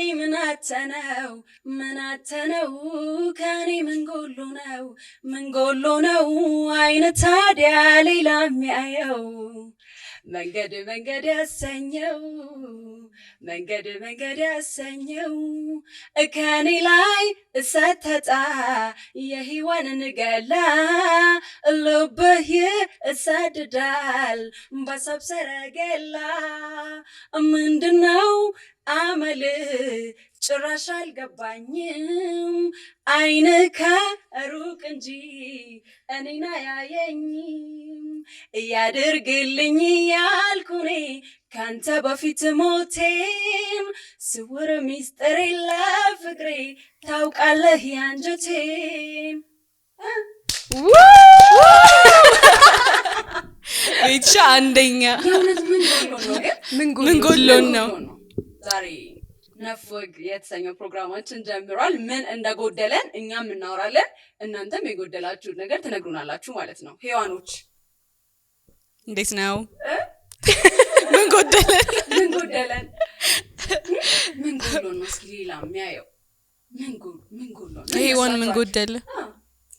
ከኔ ምን አተነው፣ ምን አተነው፣ ከኔ ምን ጎሎ ነው፣ ምን ጎሎ ነው አይን ታዲያ ሌላ የሚያየው፣ መንገድ መንገድ ያሰኘው፣ መንገድ መንገድ ያሰኘው፣ ከኔ ላይ እሰተጣ የሔዋንን ገላ፣ ልብህ ይሰድዳል በሰብ ሰረገላ። ምንድነው አመል ጭራሽ አልገባኝም፣ አይን ከሩቅ እንጂ እኔን አያየኝም። እያድርግልኝ ያልኩኔ ካንተ በፊት ሞቴን፣ ስውር ሚስጥር ለፍቅሬ ታውቃለህ ያንጀቴን። ቤትሻ አንደኛ። የእውነት ምን ጎሎ ነው ግን? ምን ጎሎን ነው? ዛሬ ነፍ ወግ የተሰኘው ፕሮግራማችን ጀምሯል። ምን እንደጎደለን እኛም እናወራለን፣ እናንተም የጎደላችሁን ነገር ትነግሩናላችሁ ማለት ነው። ሔዋኖች። እንዴት ነው? ምን ጎደለን? ምን ጎደለን? ምን ጎሎ ነው? እስኪ ሌላ የሚያየው ምን ጎሎ ነው? ሔዋን ምን ጎደለ?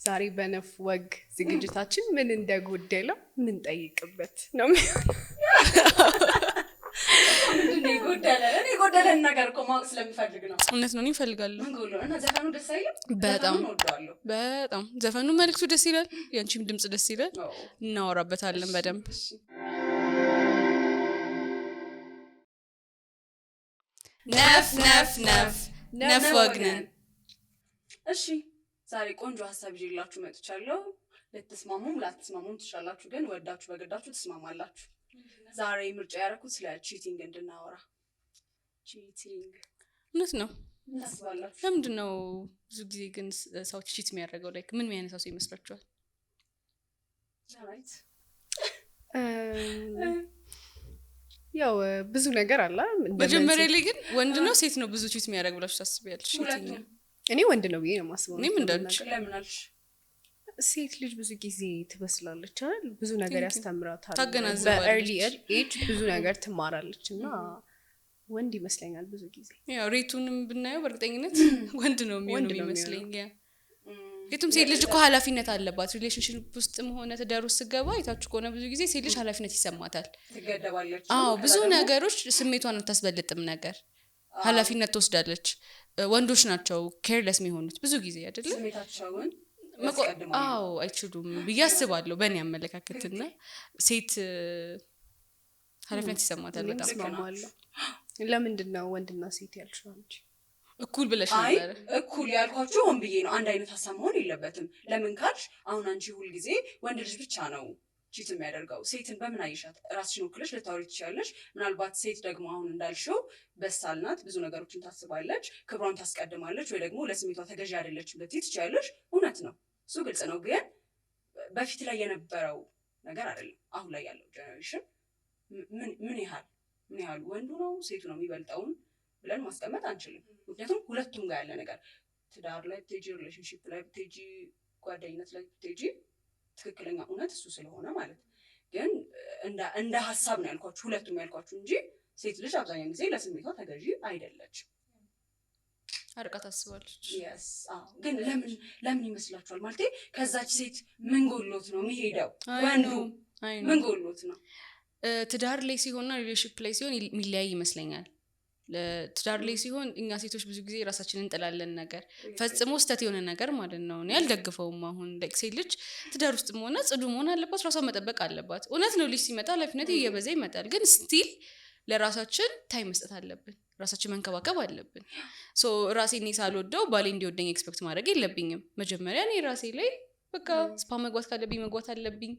ዛሬ በነፍ ወግ ዝግጅታችን ምን እንደጎደለው ምን ጠይቅበት ነው የሚሆነው። ምንድን ነው የጎደለን? እኔ የጎደለን ነገር እኮ ማወቅ ስለምፈልግ ነው። እውነት ነው፣ እኔ እፈልጋለሁ። ምን ጎሎ ነው? እና ዘፈኑ ደስ አይልም? በጣም። ዘፈኑን እወደዋለሁ። በጣም ዘፈኑ መልዕክቱ ደስ ይላል። የአንቺም ድምጽ ደስ ይላል። አዎ። እናወራበታለን በደንብ። እሺ። ነፍ ነፍ ነፍ ነፍ ወግ ነን። እሺ፣ ዛሬ ቆንጆ ሀሳብ ይዤላችሁ መጥቻለሁ። ልትስማሙም ላትስማሙም ትችላላችሁ፣ ግን ወዳችሁ በግዳችሁ ትስማማላችሁ። ዛሬ ምርጫ ያደረኩት ስለ cheating እንድናወራ። Cheating እውነት ነው። ምን ታስባላችሁ? ለምንድን ነው ብዙ ጊዜ ግን ሰዎች cheat የሚያደርገው? Like ምን የሚያነሳው ሰው ይመስላችኋል? Right. ያው ብዙ ነገር አለ እንደ መጀመሪያ መንስኤ። ላይ ግን ወንድ ነው ሴት ነው ብዙ cheat የሚያደርግ ብላችሁ ታስቢያለሽ? ሁለቱም። የትኛው? እኔ ወንድ ነው ብዬ ነው የማስበው። እኔም እንዳንቺ። ለምን አልሽ? ሴት ልጅ ብዙ ጊዜ ትበስላለች አይደል? ብዙ ነገር Thank you. ያስተምራታል። ታገናዝባለች። በ early age ብዙ ነገር ትማራለች እና ወንድ ይመስለኛል ብዙ ጊዜ። ያው rate ኡንም ብናየው በእርግጠኝነት ወንድ ነው የሚሆነው ወንድ ነው የሚመስለኝ። Yeah፣ የቱም ሴት ልጅ እኮ ኃላፊነት አለባት። Relationship ውስጥም ሆነ ትዳር ውስጥ ስገባ አይታችሁ ከሆነ ብዙ ጊዜ ሴት ልጅ ኃላፊነት ይሰማታል። ትገደባለች። አዎ፣ ከዛ ብዙ ደግሞ ነገሮች ስሜቷን አታስበልጥም ነገር ኃላፊነት ትወስዳለች። ወንዶች ናቸው careless የሚሆኑት ብዙ ጊዜ አይደለም? ስሜታቸውን ያስቀድማሉ። አዎ፣ አይችሉም ብዬ አስባለሁ በእኔ አመለካከትና ሴት ኃላፊነት ይሰማታል እኔም በጣም። እስማማለሁ። ለምንድን ነው ወንድና ሴት ያልሽው አንቺ? እኩል ብለሽ አይ፣ ነበረ። እኩል ያልኳችሁ ሆን ብዬ ነው። አንድ አይነት ሀሳብ መሆን የለበትም። ለምን ካልሽ አሁን አንቺ ሁልጊዜ ወንድ ልጅ ብቻ ነው cheat የሚያደርገው፣ ሴትን በምን አየሻት? ራስሽን ወክለሽ ልታወሪ ትችያለሽ። ምናልባት ሴት ደግሞ አሁን እንዳልሽው በሳል ናት፣ ብዙ ነገሮችን ታስባለች፣ ክብሯን ታስቀድማለች፣ ወይ ደግሞ ለስሜቷ ተገዢ አይደለችም ልትይ ትችያለሽ። እውነት ነው፣ እሱ ግልጽ ነው። ግን በፊት ላይ የነበረው ነገር አይደለም። አሁን ላይ ያለው generation ምን ያህል ወንዱ ነው ሴቱ ነው የሚበልጠውን ብለን ማስቀመጥ አንችልም። ምክንያቱም ሁለቱም ጋር ያለ ነገር ትዳር ላይ ብትሄጂ፣ relationship ላይ ብትሄጂ፣ ጓደኝነት ላይ ብትሄጂ ትክክለኛ እውነት እሱ ስለሆነ ማለት ነው። ግን እንደ ሀሳብ ነው ያልኳችሁ፣ ሁለቱም ያልኳችሁ እንጂ ሴት ልጅ አብዛኛውን ጊዜ ለስሜቷ ተገዢ አይደለችም። አርቃ ታስባለች። Yes፣ አዎ። ግን ለምን ይመስላችኋል? ማለቴ ከዛች ሴት ምን ጎሎት ነው የሚሄደው? አይ ወንዱ ነው፣ አይ ነው። ምን ጎሎት ነው? ትዳር ላይ ሲሆንና relationship ላይ ሲሆን የሚለያይ ይመስለኛል። ትዳር ላይ ሲሆን እኛ ሴቶች ብዙ ጊዜ ራሳችንን እንጥላለን ነገር ፈጽሞ ስህተት የሆነ ነገር ማለት ነው። እኔ አልደግፈውም። አሁን like ሴት ልጅ ትዳር ውስጥም ሆነ ጽዱ መሆን አለባት፣ ራሷን መጠበቅ አለባት። እውነት ነው፣ ልጅ ሲመጣ ኃላፊነት እየበዛ ይመጣል። ግን still ለራሳችን time መስጠት አለብን፣ ራሳችን መንከባከብ አለብን። So ራሴ እኔ ሳልወደው ባሌ እንዲወደኝ expect ማድረግ የለብኝም። መጀመሪያ እኔ ራሴ ላይ በቃ spa መግባት ካለብኝ መግባት አለብኝ።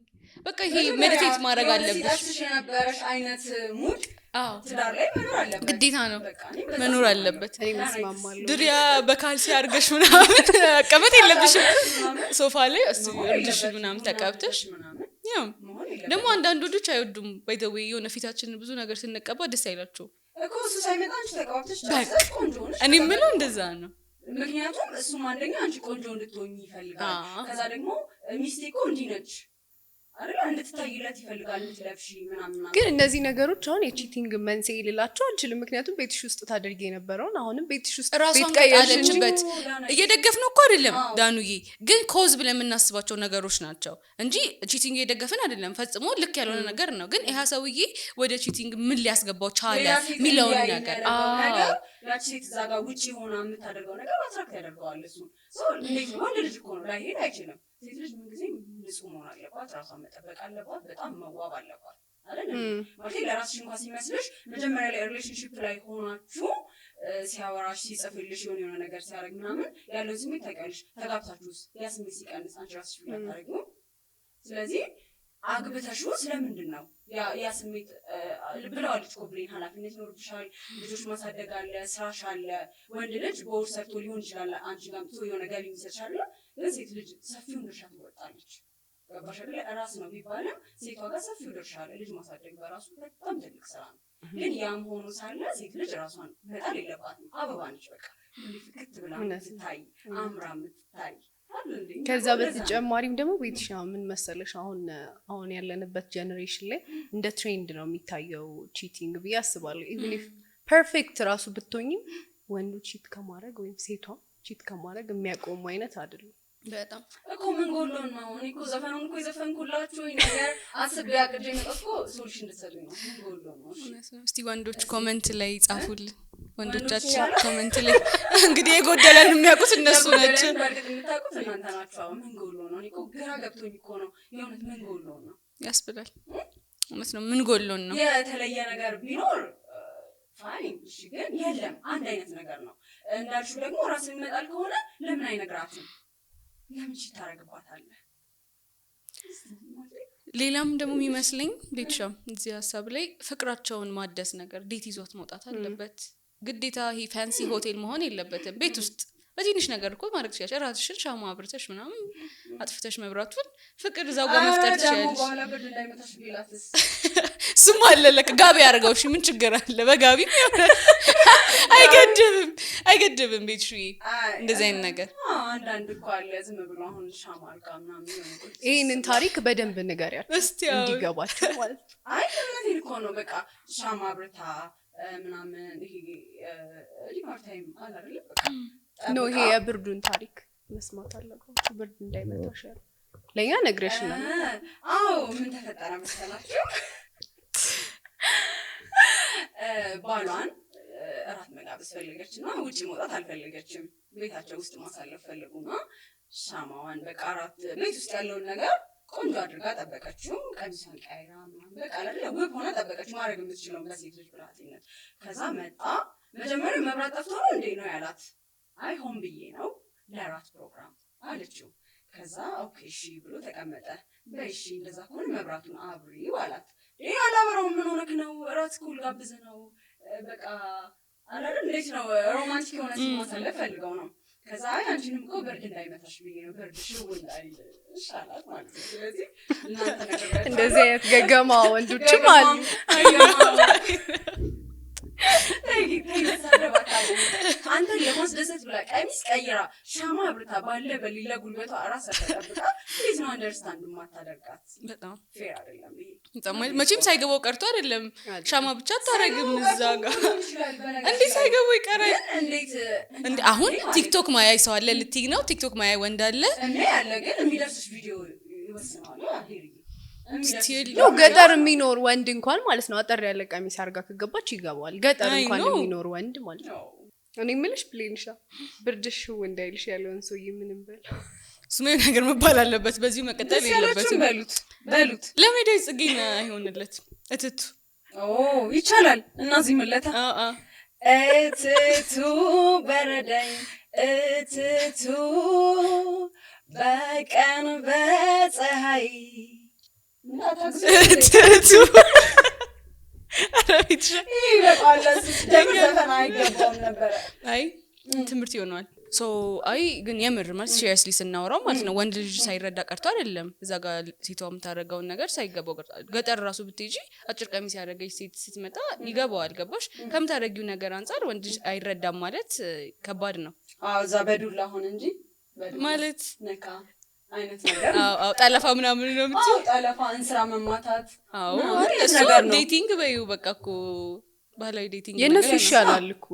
በቃ ይሄ meditate ማድረግ አለብሽ። ሲጠብስሽ የነበረሽ አይነት mood አዎ ትዳር ላይ መኖር አለበት። ግዴታ ነው። በቃ እኔ በዛ መኖር እስማማለሁ። አለበት። እኔም እስማማለሁ። ድሪያ በካልሲ አድርገሽ ምናምን መቀመጥ የለብሽም። ምናምን ሶፋ ላይ እሱ መሆን እርድሽን የለበትም። ምናምን ቡና ተቀብተሽ አፍልተሽ ምናምን ያው መሆን የለበትም። ደግሞ አንዳንድ ወንዶች አይወዱም። By the way የሆነ ፊታችንን ብዙ ነገር ስንቀባ ደስ አይላቸውም። እኮ እሱ ሳይመጣ አንቺ ተቀባብተሽ በቃ። ጨርሰሽ ቆንጆ ሆነሽ እኔ የምለው እንደዛ ነው። ምክንያቱም እሱም አንደኛ አንቺ ቆንጆ እንድትሆኝ ይፈልጋል። ከዛ ደግሞ ሚስቴ እኮ እንዲህ ነች አይደል? እንድትታይለት ይፈልጋል፣ እንድትለብሺ ምናምን ምናምን። ግን እነዚህ ነገሮች አሁን የ cheating መንስኤ ልላቸው አልችልም። ምክንያቱም ቤትሽ ውስጥ ታደርጊ የነበረውን አሁንም ቤትሽ ውስጥ ራሷን ቤት ቀየርሽ እንጂ ከጣለችበት እየደገፍ ነው እኮ አይደለም። ዳኑዬ፣ ግን cause ብለን የምናስባቸው ነገሮች ናቸው እንጂ cheating እየደገፍን አይደለም። ፈጽሞ ልክ ያልሆነ ነገር ነው። ግን ይህ ሰውዬ ወደ cheating ምን ሊያስገባው ቻለ ሌላ ሴት የሚለውን እንዲያይ ነገር የሚያደርገው ነገር፣ ያቺ ሴት እዛ ጋር ውጭ ሆና የምታደርገው ነገር attract ያደርገዋል። እሱ ሰው እንዴት ነው? ወንድ ልጅ እኮ ነው፣ ላይሄድ አይችልም። ሴት ልጅ ምንጊዜም ንጹህ መሆን አለባት፣ ራሷን መጠበቅ አለባት፣ በጣም መዋብ አለባት አይደል? ማለት ለራስሽ እንኳን ሲመስልሽ መጀመሪያ ላይ relationship ላይ ሆናችሁ ሲያወራሽ፣ ሲጽፍልሽ፣ የሆነ የሆነ ነገር ሲያደርግ ምናምን ያለውን ስሜት ታውቂያለሽ። ተጋብታችሁስ ያ ስሜት ሲቀንስ አንቺ ራስሽ feel አታደርጊውም? ስለዚህ አግብተሽው ስለምንድን ነው ያ ስሜት ብለዋለች እኮ ብሌን፣ ኃላፊነት ይኖርብሻል፣ ልጆች ማሳደግ አለ፣ ስራሽ አለ። ወንድ ልጅ በወር ሰርቶ ሊሆን ይችላል አንቺ ጋር አምጥቶ የሆነ ገቢ የሚሰጥሽ አለ፣ ግን ሴት ልጅ ሰፊውን ድርሻ ትወጣለች። ገባሽ አይደለ? እራስ ነው ቢባልም ሴቷ ጋር ሰፊው ድርሻ አለ። ልጅ ማሳደግ በራሱ በጣም ትልቅ ስራ ነው። ግን ያም ሆኖ ሳለ ሴት ልጅ ራሷን መጣል የለባትም። አበባ ነች፣ በቃ ሁሌ ፍክት ብላ እውነት ነው። የምትታይ፣ አምራ የምትታይ አይደል እንዴ? ከዛ ለዛ ነው። በተጨማሪም ደግሞ ቤትሽ ምን መሰለሽ፣ አሁን ያለንበት generation ላይ እንደ trend ነው የሚታየው cheating ብዬ አስባለሁ። Even if perfect ራሱ ብትሆኝም ወንዱ cheat ከማድረግ ወይም ሴቷ cheat ከማድረግ የሚያቆሙ አይነት አይደሉም። በጣም። እኮ ምን ጎሎን ነው? እኔ እኮ ዘፈኑን እኮ የዘፈንኩላችሁ ነገር አስቤ አቅጄ የመጣሁት እኮ solution እንድትሰጡኝ ነው። ምን ጎሎን ነው? እሺ። እውነት ነው። እስቲ ወንዶች comment ላይ ጻፉልን። ወንዶቻችን ወንዶች comment ላይ እንግዲህ የጎደለን የሚያውቁት እነሱ የጎደለን ናቸው። በእርግጥ የምታውቁት እናንተ ናችሁ። አሁን ምን ጎሎ ነው? እኔ እኮ ግራ ገብቶኝ እኮ ነው የእውነት፣ ምን ጎሎ ነው? ያስብላል። እውነት ነው። ምን ጎሎን ነው? የተለየ ነገር ቢኖር fine፣ እሺ። ግን የለም፣ አንድ አይነት ነገር ነው። እንዳልሽው ደግሞ ራስ የሚመጣል ከሆነ ለምን አይነግራትም? ለምን cheat ታደርግባታለህ? ሌላም ደግሞ የሚመስለኝ ቤትሻ እዚህ ሀሳብ ላይ ፍቅራቸውን ማደስ ነገር date ይዟት መውጣት አለበት። ግዴታ ይሄ fancy ሆቴል መሆን የለበትም። ቤት ውስጥ በትንሽ ነገር እኮ ማድረግ ትችያለሽ። ራስሽን ሻማ አብርተሽ ምናምን፣ አጥፍተሽ መብራቱን ፍቅር እዛው ጋር መፍጠር ኧረ ደግሞ ትችያለሽ። በኋላ ብርድ እንዳይመታሽ ቢላትስ? እሱም አለ ለካ። ጋቢ አድርገው እሺ፣ ምን ችግር አለ? በጋቢ አይገድብም፣ አይገድብም። ቤትሽዬ አይ፣ እንደዚህ አይነት ነገር አዎ፣ አንዳንድ እኮ አለ ዝም ብሎ አሁን ሻማ አድርጋ ምናምን የሆነ ቁጭ ይህንን ታሪክ በደንብ ንገሪያቸው እስቲ አዎ። እንዲገባቸው ማለት ነው። አይ፣ እውነቴን እኮ ነው። በቃ ሻማ አብርታ ምናምን ይሄ dinner time አለ አይደለ? በቃ No፣ ይሄ ጠብቃ የብርዱን ታሪክ መስማት አለባቸው። ብርድ እንዳይመታሽ ያለው ለእኛ ነግረሽናል። አዎ፣ ምን ተፈጠረ መሰላችሁ? ባሏን እራት መጋበዝ ፈለገች እና ውጭ መውጣት አልፈለገችም። ቤታቸው ውስጥ ማሳለፍ ፈለጉና ሻማዋን በቃ እራት ቤት ውስጥ ያለውን ነገር ቆንጆ አድርጋ ጠበቀችው። ቀሚሷን ቀይራ ምናምን በቃ አይደለ ውብ ሆና ጠበቀችው። ማድረግ የምትችለውን በሴት ልጅ ብልሃትነት። ከዛ መጣ። መጀመሪያ መብራት ጠፍቶ ነው እንዴ ነው ያላት። አይ፣ ሆን ብዬ ነው ለራት ፕሮግራም አለችው። ከዛ okay እሺ ብሎ ተቀመጠ። በይ እሺ፣ እንደዛ ከሆነ መብራቱን አብሪው አላት። ይሄ አላበራውም፣ ምን ሆነክ ነው? እራት እኮ ልጋብዝህ ነው። በቃ አላለም፣ እንዴት ነው romantic የሆነ scene ማሳለፍ ፈልገው ነው። ከዛ አይ፣ አንቺንም እኮ ብርድ እንዳይመታሽ ብዬ ነው፣ ብርድ ሽው እንዳይል ይሻላል ማለት ነው። ስለዚህ እናንተ ነግሬያቸዋለሁ። እንደዚህ አይነት ገገማ ወንዶችም አሉ። ገገማ። አንተን ለማስደሰት ብላ ቀሚስ ቀይራ፣ ሻማ አብርታ፣ ባለ በሌለ ጉልበቷ እራስ ተጠብቃ እንዴት ነው understand የማታደርጋት? በጣም fair አይደለም ይሄ። በጣም። መቼም ሳይገባው ቀርቶ አይደለም። ሻማ ብቻ አታረግም እዛ ጋር። ይችላል በነገርሽ እንዴት ላይ። ሳይገባው ይቀራል? ግን እንዴት እንዴ አሁን ቲክቶክ ማያይ ሰው አለ ልትይ ነው? ቲክቶክ ማያይ ወንድ አለ? እኔ ያለ ግን የሚደርስሽ ቪዲዮ ይወስነዋል። ሄርዬ Still No፣ ገጠር የሚኖር ወንድ እንኳን ማለት ነው አጠር ያለ ቀሚስ አድርጋ ከገባች ይገባዋል። ገጠር አይ እንኳን know። የሚኖር ወንድ ማለት ነው። እኔ የምልሽ ብሌንሻ፣ ብርድ ሽው እንዳይልሽ ያለውን ሰውዬ ምንም በል እሱማ የሆነ ነገር መባል አለበት። በዚሁ መቀጠል ደስ ያላችሁን የለበትም። በሉት በሉት። ለሜዳ ጽጌን አይሆንለት እትቱ። ኦ፣ ይቻላል። እናዚህ ምለታ አ አ እትቱ በረደኝ እትቱ በቀን በፀሐይ እንዳታግዙ። እትቱ፣ ኧረ ቤትሻ። ይበቃዋል። ለሱ ሲጀምር ዘፈን አይገባውም ነበረ። አይ፣ ትምህርት ይሆነዋል። So አይ፣ ግን የምር ማለት seriously ስናወራው ማለት ነው ወንድ ልጅ ሳይረዳ ቀርቶ አይደለም። እዛ ጋር ሴቷ የምታደርገውን ነገር ሳይገባው ቀርቶ፣ ገጠር ራሱ ብትሄጂ አጭር ቀሚስ ያደረገች ሴት ስትመጣ ይገባዋል። ገባሽ? ከምታደርጊው ነገር አንጻር ወንድ ልጅ አይረዳም ማለት ከባድ ነው። አዎ፣ እዛ በዱላ ሆነ እንጂ በዱላ ማለት ነካ አይነት ነገር። አዎ፣ ጠለፋ ምናምን ነው የምትይው? አዎ፣ ጠለፋ፣ እንስራ መማታት አዎ። ምናምን አይደል? አይነት እሱ ነገር ነው። Dating በይው፣ በቃ እኮ ባህላዊ dating የእነሱ ነገር ነው። ይሻላል እኮ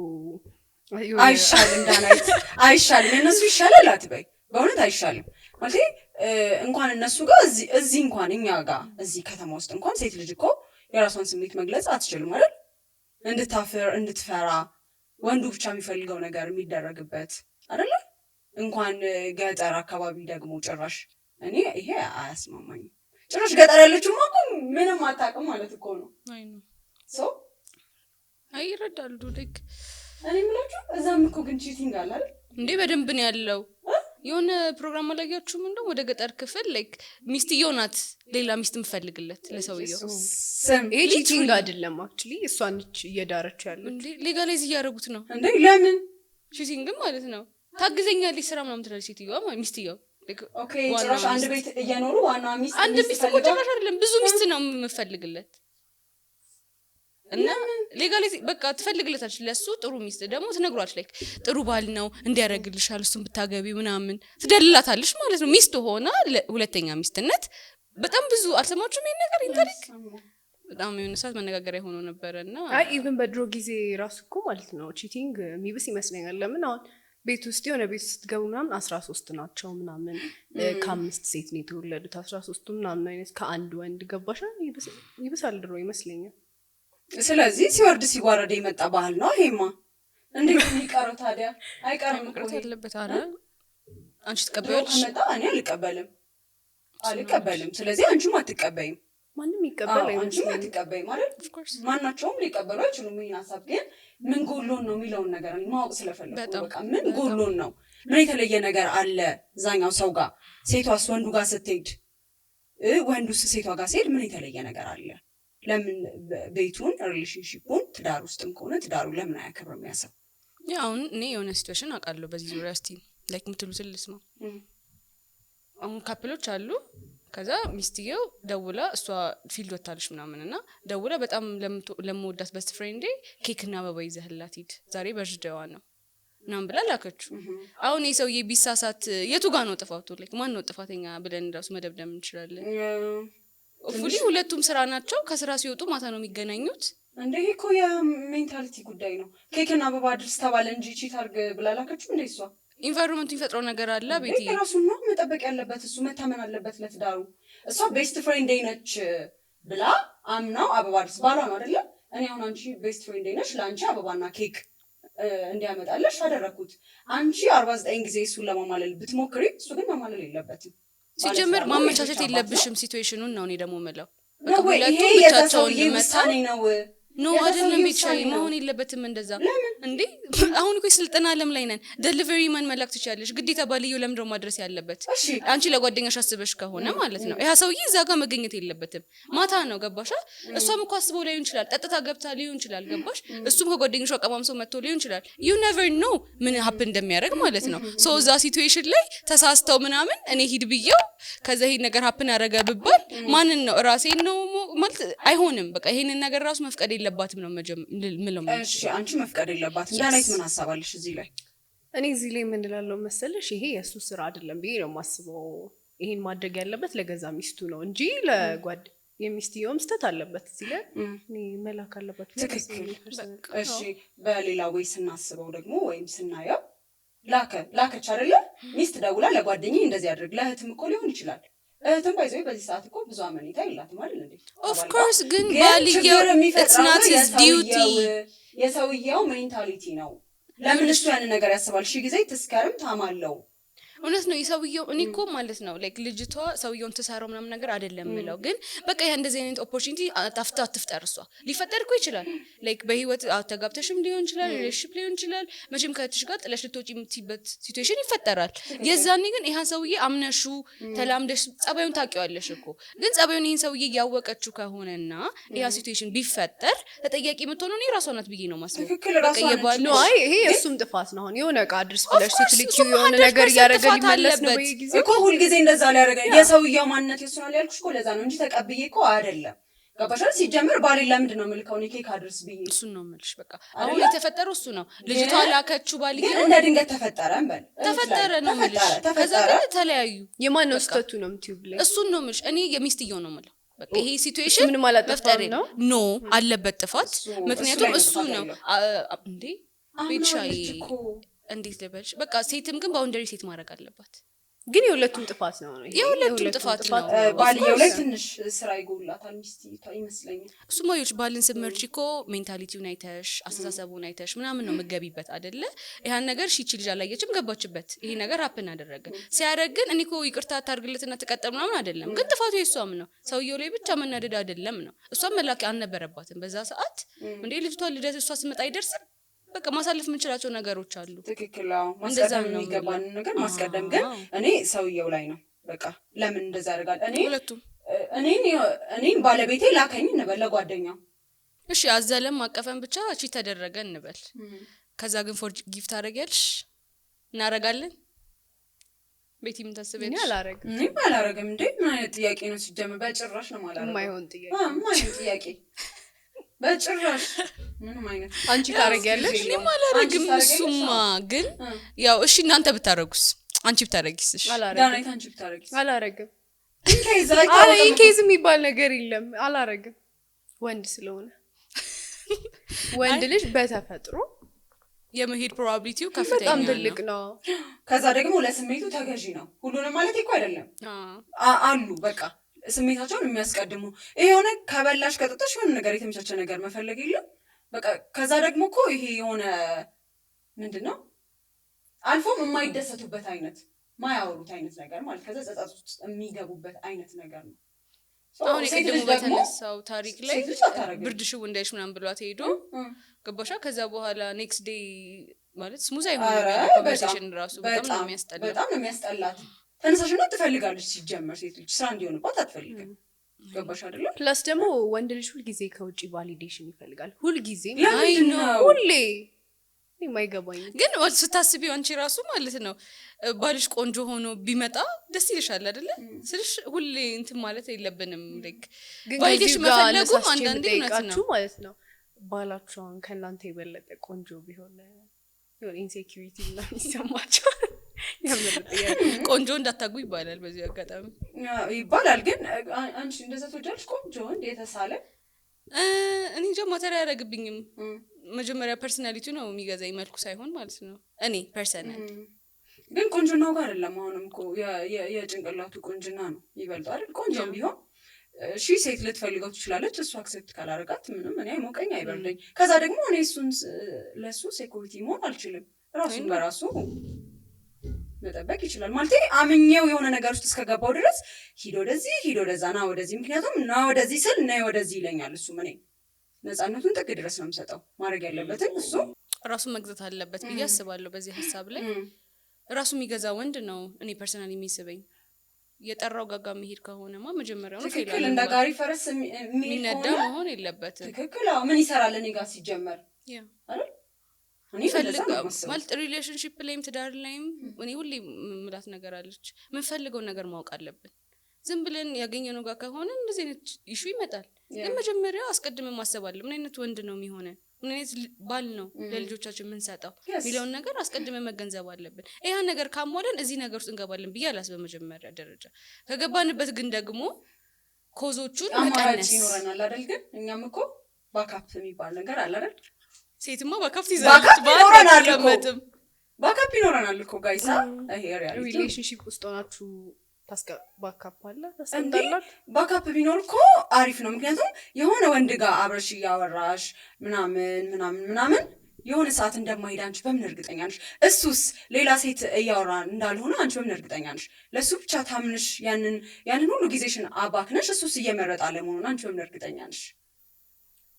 የሆነ አይሻልም ዳናይት፣ አይሻልም። የእነሱ ይሻላል አትበይ፣ በእውነት አይሻልም። ማለት እንኳን እነሱ ጋር፣ እዚህ እንኳን እኛ ጋር እዚህ ከተማ ውስጥ እንኳን ሴት ልጅ እኮ የራሷን ስሜት መግለጽ አትችልም አይደል? እንድታፍር፣ እንድትፈራ፣ ወንዱ ብቻ የሚፈልገው ነገር የሚደረግበት አይደለ? እንኳን ገጠር አካባቢ ደግሞ ጭራሽ እኔ ይሄ አያስማማኝም። ጭራሽ ገጠር ያለችውማ እኮ ምንም አታውቅም ማለት እኮ ነው። አይ ነው። So አይ፣ ይረዳሉ like እኔ የምላችሁ እዛም እኮ ግን cheating አለ አይደል? እንዴ፣ በደንብ ነው ያለው። የሆነ ፕሮግራም አላያችሁም? እንደው ወደ ገጠር ክፍል like ሚስትየው ናት ሌላ ሚስት የምፈልግለት ለሰውየው። ስም ይሄ cheating አይደለም actually፣ እሷ ነች እየዳረችው ያለችው። እንዴ፣ legalize እያደረጉት ነው። እንዴ፣ ለምን? Cheating ማለት ነው። ታግዘኛለች ስራ ምናምን ትላለች ሴትዮዋ ማለት ሚስትየው። Like Okay። ዋናዋ ጭራሽ አንድ ሚስት። ቤት እየኖሩ ዋናዋ ሚስት አንድ ሚስት እኮ ፈልጋ ጭራሽ አይደለም፣ ብዙ ሚስት ነው የምፈልግለት እና legalize በቃ ትፈልግለታለች። ለሱ ጥሩ ሚስት ደግሞ ትነግሯለች። Like ጥሩ ባል ነው፣ እንዲያደርግልሻል፣ እሱን ብታገቢ ምናምን ትደልላታለች ማለት ነው። ሚስት ሆና ሁለተኛ ሚስትነት በጣም ብዙ አልሰማችሁም? ይሄን ነገር፣ ይሄን ታሪክ በጣም የሆነ ሰዓት መነጋገሪያ ሆኖ ነበረ እና አይ፣ even በድሮ ጊዜ ራሱ እኮ ማለት ነው cheating የሚብስ ይመስለኛል። ለምን አሁን ቤት ውስጥ የሆነ ቤት ውስጥ ስትገቡ ምናምን 13 ናቸው ምናምን፣ ከአምስት ሴት ነው የተወለዱት 13ቱ ምናምን አይነት ከአንድ ወንድ፣ ገባሻ? ይብሳል ድሮ ይመስለኛል። ስለዚህ ሲወርድ ሲዋረድ የመጣ ባህል ነው ይሄማ። እንዴት ነው የሚቀረው ታዲያ? አይቀርም እኮ። መቅረት ይሄ። ያለበት። አረ አንቺ ድሮ ትቀበያለሽ? ከመጣ እኔ አልቀበልም፣ አልቀበልም። ስለዚህ አንቺም አትቀበይም። ማንም ይቀበል አዎ፣ አንቺም አይመስለኝም። አትቀበይም አይደል? Of course. ማናቸውም ሊቀበሉ አይችሉም ይህን ሀሳብ። ግን ምን ጎሎን ነው የሚለውን ነገር እኔ ማወቅ ስለፈለኩ ነው። በጣም በቃ ምን በጣም። ጎሎን ነው? ምን የተለየ ነገር አለ እዛኛው ሰው ጋር? ሴቷስ ወንዱ ጋር ስትሄድ፣ ወንዱስ ሴቷ ጋር ሲሄድ ምን የተለየ ነገር አለ? ለምን ቤቱን፣ relationship ኡን፣ ትዳር ውስጥም ከሆነ ትዳሩ ለምን አያከብርም ያ ሰው? Yeah፣ አሁን እኔ የሆነ situation አውቃለሁ በዚህ ዙሪያ። እስቲ like የምትሉትን ልስማ። አሁን couple ኦች አሉ። ከዛ ሚስትየው ደውላ፣ እሷ field ወታለች ምናምን እና ደውላ በጣም ለምወዳት best friend ኤ ኬክና አበባ ይዘህላት ሂድ፣ ዛሬ birthday ዋ ነው ምናምን ብላ ላከችው። አሁን ይህ ሰውዬ ቢሳሳት የቱ ጋ ነው ጥፋቱ? Like ማን ነው ጥፋተኛ ብለን ራሱ መደብደም እንችላለን? Fully ሁለቱም ስራ ናቸው። ከስራ ሲወጡ ማታ ነው የሚገናኙት። እንደ ይሄ እኮ የ mentality ጉዳይ ነው። ኬክና አበባ አድርስ ተባለ እንጂ cheat አድርግ ብላ ላከችው እንደ እሷ? Environment ኡ የሚፈጥረው ነገር አለ ቤቲ። ራሱን ነው መጠበቅ ያለበት፣ እሱ መታመን አለበት ለትዳሩ። እሷ best friend ኤ ነች ብላ አምናው አበባ አድርስ፣ ባሏ ነው አይደለም? እኔ አሁን አንቺ best friend ኤ ነች፣ ለአንቺ አበባና ኬክ እንዲያመጣለሽ አደረግኩት። አንቺ 49 ጊዜ እሱን ለማማለል ብትሞክሪ እሱ ግን ማማለል የለበትም። ሲጀመር ባለትዳር ነው፣ ማመቻቸት የልጆች አባት ነው። የለብሽም situation ኡን ነው እኔ ደግሞ ምለው። ነው ወይ? ይሄ ሁለቱም የዛ ብቻቸውን ሰውዬ መተው ውሳኔ ነው። No። የዛ አይደለም። ሰውዬ ቤት ውሳኔ ነው። መሆን የለበትም እንደዛ። እንዴ፣ አሁን እኮ የስልጠና አለም ላይ ነን። Delivery man መላክ ትችያለሽ። ግዴታ ባልየው ለምንድነው ማድረስ ያለበት? እሺ። አንቺ ለጓደኛሽ አስበሽ ከሆነ ማለት ነው። ያ ሰውዬ እዛ ጋር መገኘት የለበትም። ማታ ነው፣ ገባሽ? እሷም እኮ አስበው ላይሆን ይችላል። ጠጥታ ገብታ ሊሆን ይችላል። ገባሽ? እሱም ከጓደኞቿ ቀማምሰው መጥቶ ሊሆን ይችላል። You never know ምን happen እንደሚያደርግ ማለት ነው። So እዛ situation ላይ ተሳስተው ምናምን እኔ ሂድ ብየው ከዛ ይሄን ነገር happen ያደረገ ብባል ማንን ነው፣ ራሴን ነው ማለት አይሆንም። በቃ ይሄንን ነገር ራሱ መፍቀድ የለባትም ነው ምለው። እሺ፣ አንቺ መፍቀድ የለባትም። ዳናይት ምን ሀሳብ አለሽ እዚህ ላይ? እኔ እዚህ ላይ ምን እላለሁ መሰለሽ፣ ይሄ የእሱ ስራ አይደለም ብዬ ነው የማስበው። ይሄን ማድረግ ያለበት ለገዛ ሚስቱ ነው እንጂ ለጓድ የሚስትየውም ስህተት አለበት እዚህ ላይ። እኔ መላክ አለባት ብዬ ትክክል። አስባለሁ። እሺ፣ በሌላ ወይ ስናስበው ደግሞ ወይም ስናየው ላከች አይደለ? ሚስት ደውላ ለጓደኛዬ እንደዚህ አድርግ፣ ለእህትም እኮ ሊሆን ይችላል። እህትም by the way በዚህ ሰዓት እኮ ብዙ አመኔታ የላትም አይደል እንዴ? Of ከባል ጋር። ኮርስ፣ ግን ግን ባልየው ችግር የሚፈጥረው it's not his duty። የሰውየው mentality ነው። ለምን እሱ ያንን ነገር ያስባል? ሺህ ጊዜ ትስከርም ታማለው። እውነት ነው የሰውየው። እኔ እኮ ማለት ነው like ልጅቷ ሰውየውን ትሰራው ምናምን ነገር አይደለም ምለው፣ ግን በቃ ያ እንደዚህ አይነት opportunity አታፍታ አትፍጠር። እሷ ሊፈጠር እኮ ይችላል። Like በህይወት ተጋብተሽም ሊሆን ይችላል፣ relationship ሊሆን ይችላል። መቼም ከእህትሽ ጋር ጥለሽ ልትወጪ የምትይበት situation ይፈጠራል። የዛኔ ግን ይህን ሰውዬ አምነሹ ተላምደሽ ጸባዩን ታውቂዋለሽ እኮ። ግን ጸባዩን ይህን ሰውዬ እያወቀችው ከሆነና ያ situation ቢፈጠር ተጠያቂ የምትሆነው እኔ ራሷ ናት ብዬ ነው ማስበው። ትክክል፣ በቃ ራሷ ነች። የባል No፣ አይ፣ ይሄ የእሱም ጥፋት ነው። አሁን የሆነ እቃ አድርስ ብለሽ Of course፣ ስትልኪው እሱማ የሆነ ነገር 100% እያደረገ ጥፋት ሊመለስ ነው አለበት። በየጊዜው። እኮ ሁልጊዜ እንደዛ ሊያደርገ የሰውየው ማንነት የሱናል ያልኩሽ እኮ ለዛ ነው እንጂ ተቀብዬ እኮ አይደለም። ገባሻል? ሲጀምር ባሌ ለምንድን ነው የምልከው እኔ ኬክ አድርስ ብዬ? እሱን ነው የምልሽ። በቃ አይደለ? አሁን የተፈጠረው እሱ ነው። ልጅቷ ላከችው ባልየው። ግን እንደ ድንገት ተፈጠረ እንበል። ተፈጠረ ነው የምልሽ። ተፈጠረ። ከዛ ተፈጠረ። ግን ተለያዩ። የማን ነው በቃ። ስህተቱ ነው የምትይው ብለኝ? እሱን ነው የምልሽ። እኔ የሚስትየው ነው የምለው። በቃ ይሄ situation ምንም አላጠፋም መፍጠር ነው? No፣ አለበት ጥፋት። ምክንያቱም እሱ እሱ ላይ ነው ነው። እንዴ አምናለች ቤትሻዬ እኮ። እንዴት ልበልሽ፣ በቃ ሴትም ግን boundary set ማድረግ አለባት። ግን የሁለቱም ጥፋት ነው ነው ይሄ። የሁለቱም ጥፋት ነው። ባልየው ላይ ትንሽ ስራ ይጎላታል ሚስትየቷ ይመስለኛል። እሱማ ይኸውልሽ፣ ባልን ስትመርጪ እኮ mentality ውን አይተሽ፣ አስተሳሰቡን አይተሽ ምናምን ነው የምገቢበት አደለ? ያን ነገር ሺቺ ልጅ አላየችም፣ ገባችበት። ይሄ ነገር happen አደረገ። ሲያደርግ ግን እኔ እኮ ይቅርታ ታርግለትና ትቀጠል ምናምን አይደለም፣ ግን ጥፋቱ የሷም ነው። ሰውየው ላይ ብቻ መናደድ አይደለም ነው። እሷም መላክ አልነበረባትም በዛ ሰዓት። እንዴ፣ ልጅቷ ልደት እሷ ስመጣ አይደርስም። በቃ ማሳለፍ የምንችላቸው ነገሮች አሉ። ትክክል። አዎ፣ እንደዛ ማስቀደም ነው የሚገባንን ነገር ማስቀደም። ግን እኔ ሰውየው ላይ ነው፣ በቃ ለምን እንደዛ ያደርጋል? እኔ ሁለቱም። እኔን ባለቤቴ ላከኝ እንበል ለጓደኛው። እሺ፣ አዘለም አቀፈን ብቻ cheat ተደረገ እንበል። ከዛ ግን forgive ታደርጊያለሽ? እናረጋለን። ቤቲ ምን እኔ ታስቢያለሽ? አላረግም። እኔም አላረግም። እንዴ፣ ምን አይነት ጥያቄ ነው ሲጀምር? በጭራሽ ነው የማላረገው። የማይሆን ጥያቄ። የማይሆን ጥያቄ፣ በጭራሽ ምንም አይነት አንቺ ታረጊያለሽ? እኔም አላረግም። አንቺ ታረጊያለሽ? እሱማ ግን ያው እሺ፣ እናንተ ብታረጉስ? አንቺ ብታረጊስ? እሺ። አላረግም። ዳናይት፣ አንቺ ብታረጊስ? አላረግም። In case አረ አይታወቅም። In case የሚባል ነገር የለም። አላረግም። ወንድ ስለሆነ፣ ወንድ ልጅ በተፈጥሮ የመሄድ probability ው ከፍተኛ በጣም ነው። ትልቅ ነው። ከዛ ደግሞ ለስሜቱ ተገዢ ነው። ሁሉንም ማለት እኮ አይደለም። አሉ በቃ ስሜታቸውን የሚያስቀድሙ። ይሄ የሆነ ከበላሽ ከጠጣሽ የሆነ ነገር የተመቻቸ ነገር መፈለግ የለም በቃ። ከዛ ደግሞ እኮ ይሄ የሆነ ምንድን ነው፣ አልፎም የማይደሰቱበት አይነት፣ ማያወሩት አይነት ነገር ማለት፣ ከዛ ጸጸት ውስጥ የሚገቡበት አይነት ነገር ነው። So አሁን ሴት የቅድሙ ልጅ ደግሞ በተነሳው ታሪክ ላይ ሴት ልጅ አታረግም። ብርድ ሽው እንዳይሽ ምናምን ብሏት ሄዶ ገባሻ። ከዛ በኋላ next day ማለት smooth አይሆንም ኧረ conversation ራሱ፣ በጣም ነው በጣም የሚያስጠላው። በጣም ነው የሚያስጠላት። ተነሳሽነት ትፈልጋለች። ሲጀመር ሴት ልጅ ስራ እንዲሆንባት አትፈልግም። ገባሽ አይደለ? Plus ደግሞ ወንድ ልጅ ሁልጊዜ ከውጭ validation ይፈልጋል። ሁልጊዜ። ለምንድን ነው? ሁሌ የማይገባኝ ግን ስታስቢው አንቺ ራሱ ማለት ነው ባልሽ ቆንጆ ሆኖ ቢመጣ ደስ ይልሻል አይደለ? ስልሽ ሁሌ እንትን ማለት የለብንም፣ like ግን validation ከዚሁ ጋር መፈለጉም አነሳስቼ አንዳንዴ እውነት የምጠይቃችሁ ነው። ማለት ነው፣ ባላችሁ አሁን ከእናንተ የበለጠ ቆንጆ ቢሆን የሆነ insecurity ምናምን ይሰማቸዋል? የምር ጥያቄ። ቆንጆ እንዳታጉ ይባላል በዚህ አጋጣሚ። ይባላል። ግን አንቺ እንደዛ ትወጃለሽ? ቆንጆ ወንድ የተሳለ? እኔ እንጃ፣ matter አያደርግብኝም። መጀመሪያ personality ነው የሚገዛኝ፣ መልኩ ሳይሆን ማለት ነው። እኔ personal ግን ቆንጆናው ጋር አይደለም። አሁንም እኮ የጭንቅላቱ ቆንጅና ነው ይበልጠው አይደል? ቆንጆም ቢሆን እሺ ሴት ልትፈልገው ትችላለች። እሱ accept ካላረጋት ምንም እኔ አይሞቀኝ አይበርደኝ። ከዛ ደግሞ እኔ እሱን ለእሱ security መሆን አልችልም። ራሱን በራሱ መጠበቅ ይችላል። ማለት አምኜው የሆነ ነገር ውስጥ እስከገባው ድረስ ሂድ ወደዚህ፣ ሂድ ወደዛ፣ ና ወደዚህ። ምክንያቱም ና ወደዚህ ስል ና ወደዚህ ይለኛል። እሱም እኔ ነፃነቱን ጥግ ድረስ ነው የምሰጠው። ማድረግ ያለበትን እሱ ራሱን መግዛት አለበት ብዬ አስባለሁ። በዚህ ሀሳብ ላይ ራሱ የሚገዛ ወንድ ነው እኔ personally የሚስበኝ። የጠራው ጋጋ የሚሄድ ከሆነማ መጀመሪያውኑ fail ትክክል፣ እንደ አድርጓል። ጋሪ ፈረስ የሚሄድ የሚነዳ ከሆነ መሆን የለበትም። ትክክል። አዎ፣ ምን ይሰራል እኔ ጋር ሲጀመር አይደል? እኔ እንደዛ ነው የማስበው። ማለት relationship ላይም ትዳር ላይም እኔ ሁሌ ምላት ነገር አለች። የምንፈልገውን ነገር ማወቅ አለብን። ዝም ብለን ያገኘነው ጋር ከሆነ እንደዚህ አይነት issue ይመጣል። ግን መጀመሪያ አስቀድመን ማሰብ አለ። ምን አይነት ወንድ ነው የሚሆነን፣ ምን አይነት ባል ነው ለልጆቻችን የምንሰጠው የሚለውን ነገር አስቀድመን መገንዘብ አለብን። ይህን ነገር ካሟለን እዚህ ነገር ውስጥ እንገባለን ብዬ አላስብም። በመጀመሪያ ደረጃ ከገባንበት ግን ደግሞ cause ኦቹን አማራጭ መቀነስ። ይኖረናል አይደል? ግን እኛም እኮ backup የሚባል ነገር አለ አይደል? ሴትማ backup ትይዛለች፣ backup ባል ይኖረናል እኮ። አትቀመጥም። Backup ይኖረናል እኮ guys፣ ይሄ reality። Relationship ውስጥ ሆናችሁ backup አለ ታስቀምጣላችሁ? Backup ቢኖር እኮ አሪፍ ነው። ምክንያቱም የሆነ ወንድ ጋር አብረሽ እያወራሽ ምናምን ምናምን ምናምን የሆነ ሰዓት እንደማይሄድ አንቺ በምን እርግጠኛ ነሽ? እሱስ ሌላ ሴት እያወራ እንዳልሆነ አንቺ በምን እርግጠኛ ነሽ? ለእሱ ብቻ ታምንሽ ያንን ሁሉ ጊዜሽን አባክነሽ እሱስ እየመረጠ አለመሆኑን አንቺ በምን እርግጠኛ ነሽ?